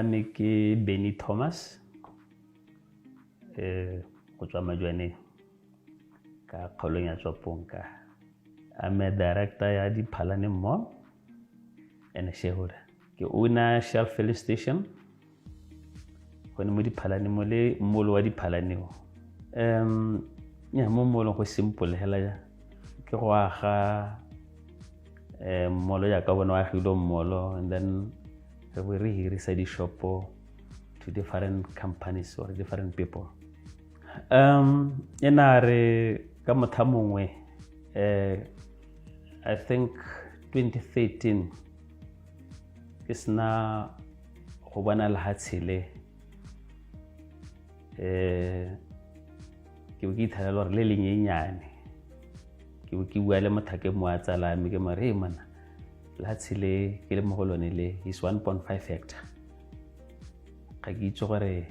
La me ke Benny Thomas, go tswa Majwaneng ka kgaolong ya Tswapong. Ka I'm a director ya Diphalane Mall and a shareholder. Ke owner Shell filling station gone mo Diphalane, mo le mall wa Diphalane o. Ya mo mallong go simple hela, ke go aga mall jaaka bone o agile mall, and then re bo re hirisa di-shopo to different companies or different people. E na re ka motha mongwe, I think 2013, ke sena go bona lehatshe le, ke bo ke ithalela gore le lenyenyane. Ke bo ke bua le mothake mo a tsala me, ke mo re, mana, lehatshe le ke le mo go lone le is 1.5 hectare, ga ke itse gore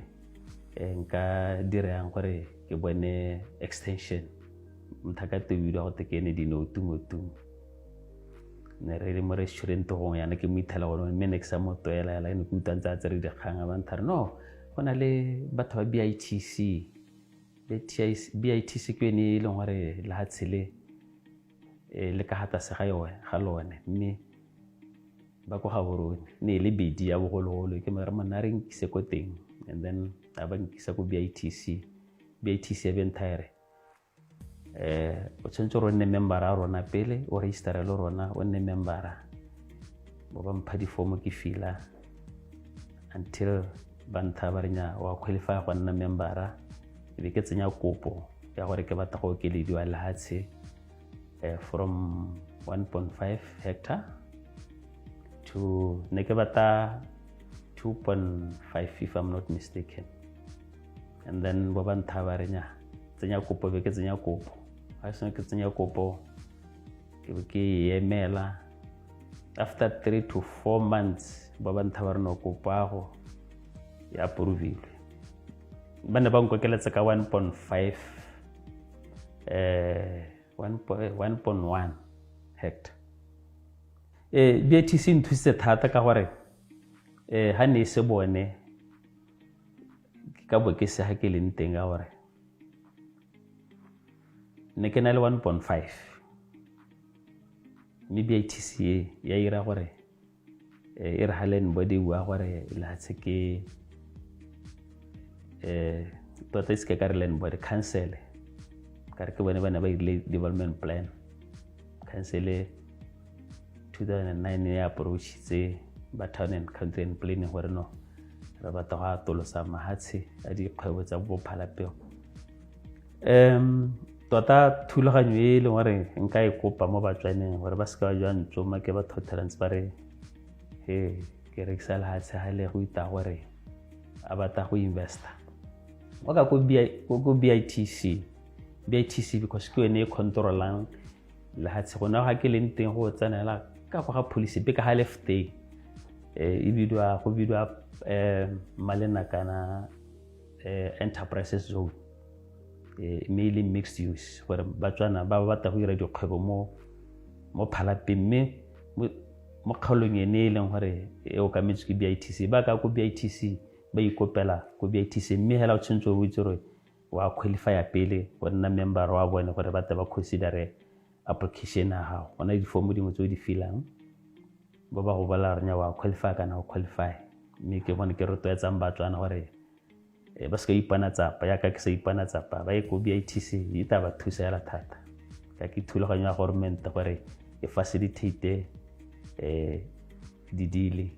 nka dira yang gore ke bone extension. Mothaka tebile go te ke ene Dino Tumo. Ne re le mo restaurant gongwe yana, ke mo ithela gone, mme ne ke sa mo toela yala, ne ke utlwa ntse a tsere dikgang a bantha re no go na le batho ba BITC. BITC ke yone e leng gore lehatshe le le ka ga tlase ga yone ga lone, mme ba ko Gaborone ne e le bedi ya bogologolo. Ke mo re, monna, re nkise ko teng, and then a ba nkisa ko BITC. BITC ya benthaere, o tshwanetse gore o nne member a rona pele, o registere le rona, o nne membera. Bo ba mpha difomo, ke fila until ba ntha ba re nya wa qualify go nna membera. E be ke tsenya kopo ya gore ke batla go okelediwa lehatshe from 1.5 hectare to, ne ke batla 2.5 if I'm not mistaken, and then bo ba ntha ba re nya tsenya kopo. Be ke tsenya kopo. Ga sena ke tsenya kopo, ke be ke e emela. After 3 to 4 months, ba ba ntha ba re no, kopo ago e approvilwe. Ba ne ba nkokeletsa ka 1.5, 1.1 hectare. BITC nthusitse thata ka gore ha ne e se bone, ke ka bo ke se ga ke leng teng, ka gore ne ke na le 1.5, mme BITC e ya ira gore e re ga land board e bua gore lehatshe ke tota e se ke ka re land board, council, ka re ke bone ba ne ba irile development plan. Council 2009 e approachitse ba Town and Country and Planning gore no, re batla go atolosa mahatshe a dikgwebo tsa bophalapego. Tota thulaganyo e e leng gore nka e kopa mo Batswaneng gore ba seka ba jwa ntsoma ke ba thothela ntse ba re he ke rekisa lehatshe ga le go ita gore a batla go investa o ka ko BITC. BITC, because ke yone e controlang lehatshe gone ga ke leng teng, go tsenela ka go ga police pe ka ga lefteng, e bidiwa, go bidiwa Malenakana Enterprises Zone, mme e le mixed use gore Batswana ba batla go dira dikgwebo mo Phalapeng, mme mo kgaolong ene e leng gore e okametswe ke BITC, ba ka ko BITC ba ikopela ko BITC. Mme hela o tshwanetse o itse gore wa qualifya pele go nna member wa bone gore ba tle ba considere application ya gago. Go na le difomo dingwe tse o di filang, ba ba go bolela gore nya wa qualify kana o qualify. Mme ke gone ke rotloetsang Batswana gore ba se ka ipana tsapa yaka ke sa ipana tsapa, ba ye ko BITC, e tla ba thusa hela thata, ka ke thulaganyo ya government gore e facilitate di-deal.